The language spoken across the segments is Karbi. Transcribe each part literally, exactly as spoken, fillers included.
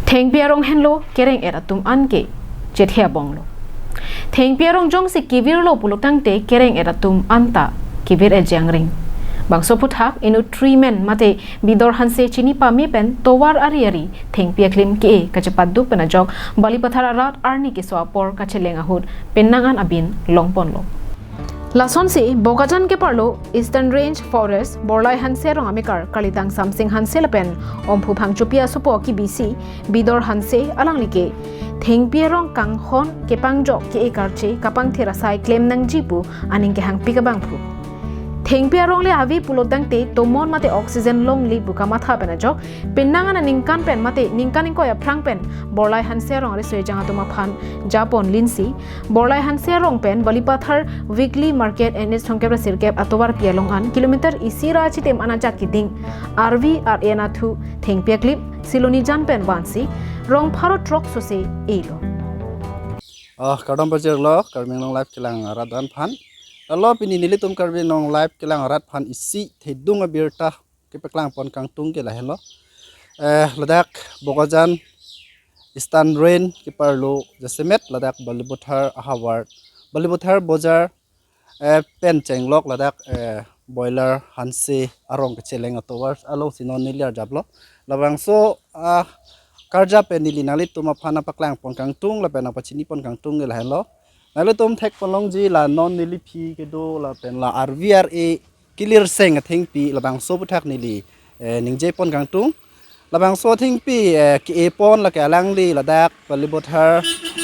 Thengpi arong henlo kereng-et atum anke chethe abonglo. Thengpi arong jongsi kevirlo pulotangte kereng-et atum anta kevir-et jangring. Bangso aphuthak inut Trimen mate Bidor Hanse chini pame pen tovar ari ari thengpi aklim ke-e kachepaduk pen ajok Balipathar arat arni keso apor kacheleng ahut penang an abin longponlo. Lasonsi Bokajan keparlo Eastern Range Forest Borlai Hanse arong amekar Kalitang Samsing Hanse lapen Omphu Phangchopi asopo kebisi Bidor Hanse alangli ke thengpi arong kanghon kepangjok ke-e karche kapangthir asai klem nangji pu aning kehangpik abangphu. Thengpi arong le ave pulotangte tomon mate oxygen longle pu kamatha pen ajok penang an aningkan pen mate ningkan ingkoi aphrang pen Borlai Hanse arong ari soi jang atum aphan japon linsi Borlai Hanse arong pen Balipathar weekly market N H thomkep ra sirkep atovarpi along an kilometer isi ra chitim anajak keding arvi ar-e anatthu thengpi aklim Silonijan pen vansi rong pharo throk sose elo. Ah, kardom pajirlo Karbi Anglong Live kelang arat aphan. Lalo pini nelitum Karbi Anglong Live kelang arat aphan isi thedung abirta kepaklang pon kangtung ke lahenlo. Eh, ladak Bokajan Eastern Range keparlo jasemet ladak Balipathar ahavar, Balipathar bojar, eh, pen chenglok ladak, eh, Borlai Hanse arong kacheleng atovar alongsi non neli arjaplo. Labangso, ah, karjap pen neli nanglitum aphan nangpaklang pon kangtung lapen nangpachini pon kangtung ke lahenlo. Nanglitum thek pon longji la non neliphi kedo lapen la arvi ar-e kelirseng athengpi labangso aphuthak neli, eh, ningje pon kangtung. Labangso athengpi, eh, ke-e pon lake alangli ladak Balipathar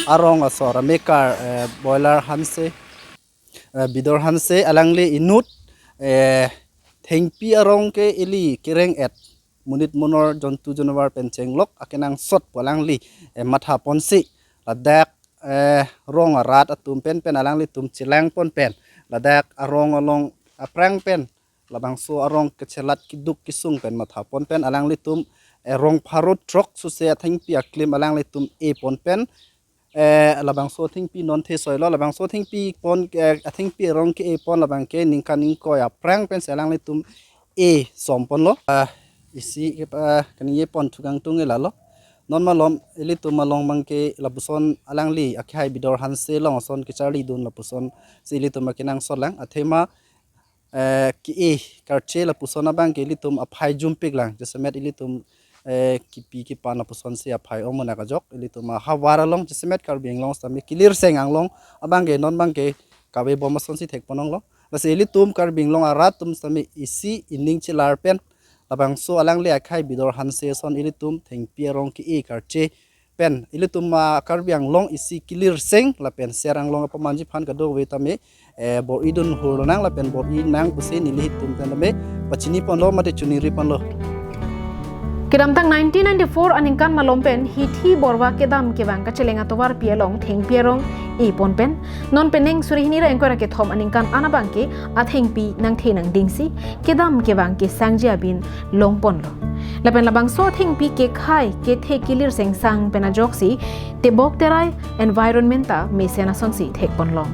arong asor amekar, eh, Borlai Hanse, eh, Bidor Hanse alangli inut, eh, thengpi arong ke ili kereng-et monit monor jontu janavar pen chenglok akenangsot pu alangli, eh, matha ponsi ladak, eh, rong arat atum pen pen alanglitum chelang pon pen ladak arong along aphrang pen labangso arong kachelat keduk kesung pen matha pon pen alanglitum, eh, rong pharo throk sose athengpi aklim alanglitum e pon pen, eh, labangso athengpi non the soilo, labangso athengpi pon, eh, athengpi arong ke-e pon labang ke ningkan ingkoi aphrang pensi alanglitum e som ponlo. Ah, isi ke, ah, kaningje pon thu kangtung ke lalo. Non malom ilitum along abang ke lapuson alangli akhai Bidor Hanse along ason kecharlidun lapusonsi ilitum akenangsot lang. Athema, eh, ke-e karche lapuson abang ke ilitum aphai jumpik lang. Jasemet ilitum, eh, kipi kipan lapusonsi aphai ong monak ajok. Ilitum ahavar along jasemet Karbi Anglong sitame kelirseng anglong abang ke non abang ke kave bom asonsi thek pon longlo. Lasi ilitum Karbi Anglong arat atum sitame isi ining chelar pen labangso alangli akhai Bidor Hanse ason ilitum thengpi arong ke-e karche pen ilitum, ah, Karbi Anglong isi kelirseng lapen ser anglong apamanji aphan kadokave tame, eh, bor-idun hur nang lapen bor-i nang pusi nelitum pen tame pachini ponlo mate choningri ponlo. Kedamtang nineteen ninety-four aningkan malom pen hithi borva kedam kevang kacheleng atovarpi along thengpi arong e pon pen non penang suri hini ra ingkoi ra kethom aningkan an abang ke athengpi nangthe nangdingsi kedam kevang kesangji abin long ponlo. Lapen labangso athengpi kekhai kethe kelirseng sang pen ajoksi tebok terai environment ta mesen asonsi thek pon long.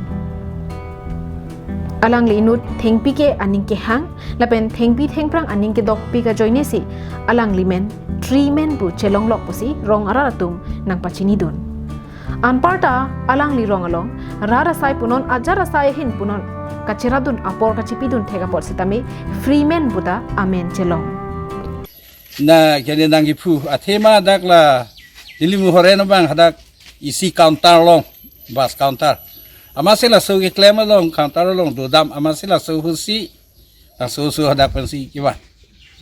Alangli inut thengpi ke aning kehang lapen thengpi thengphrang aning kedokpik ajoinesi alangli men Trimen pu chelonglok pusi rong arat atum nangpachinidun. Anparta alangli rong along rat asai punon ajar asai ahin punon kacheradun apor kachipidun thek apot sitame Freeman puta amen chelong. Na kene nang kiphu athema dak la neli muhore no bang hadak isi counter along, bus counter. Amatsi laso keklem along counter along dodam amatsi laso husi laso so hadak pensi kiba.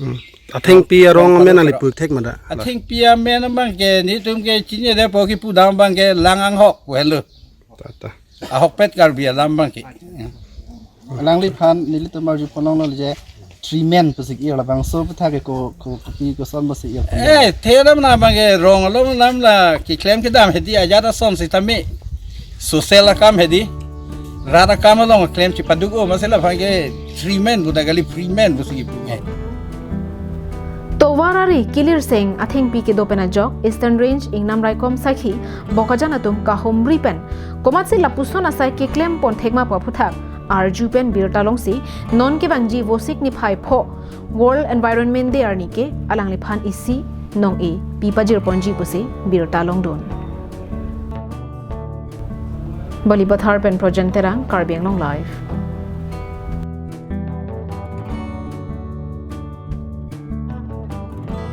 Hmm. Athengpi arong amen ali puk thek mada. Athengpi amen abang ke nelitum ke chinine de po kipudam abang ke lang anghok pu henlo. Ta, ta. Ahokpet Karbi alam abang ke. Alangliphan nelitum arju pon longlo je Freeman pusi ir labangso aphuthak ke ko, ko, kopi koson pusi ir. Eh, theram na abang ke rong along lam la keklem kedam hedi ajat ason sitame. Social akam hedi. Rat akam along klem chipaduk o amatsi labang ke Freeman pu ta kali Freeman pusi kipu nge. Tovar ari kelirseng athengpi kedo pen ajok Eastern Range ingnam raikom sakhi Bokajan atum kahumri pen komatsi lapuson asai keklem pon thekma pu aphuthak arju pen birta longsi non kevangji Vosik niphai pho World Environment Day arni ke alangliphan isi nong-e pi pajirponji pusi birta longdun. Balipathar pen Projen Terang, Karbi Anglong Live.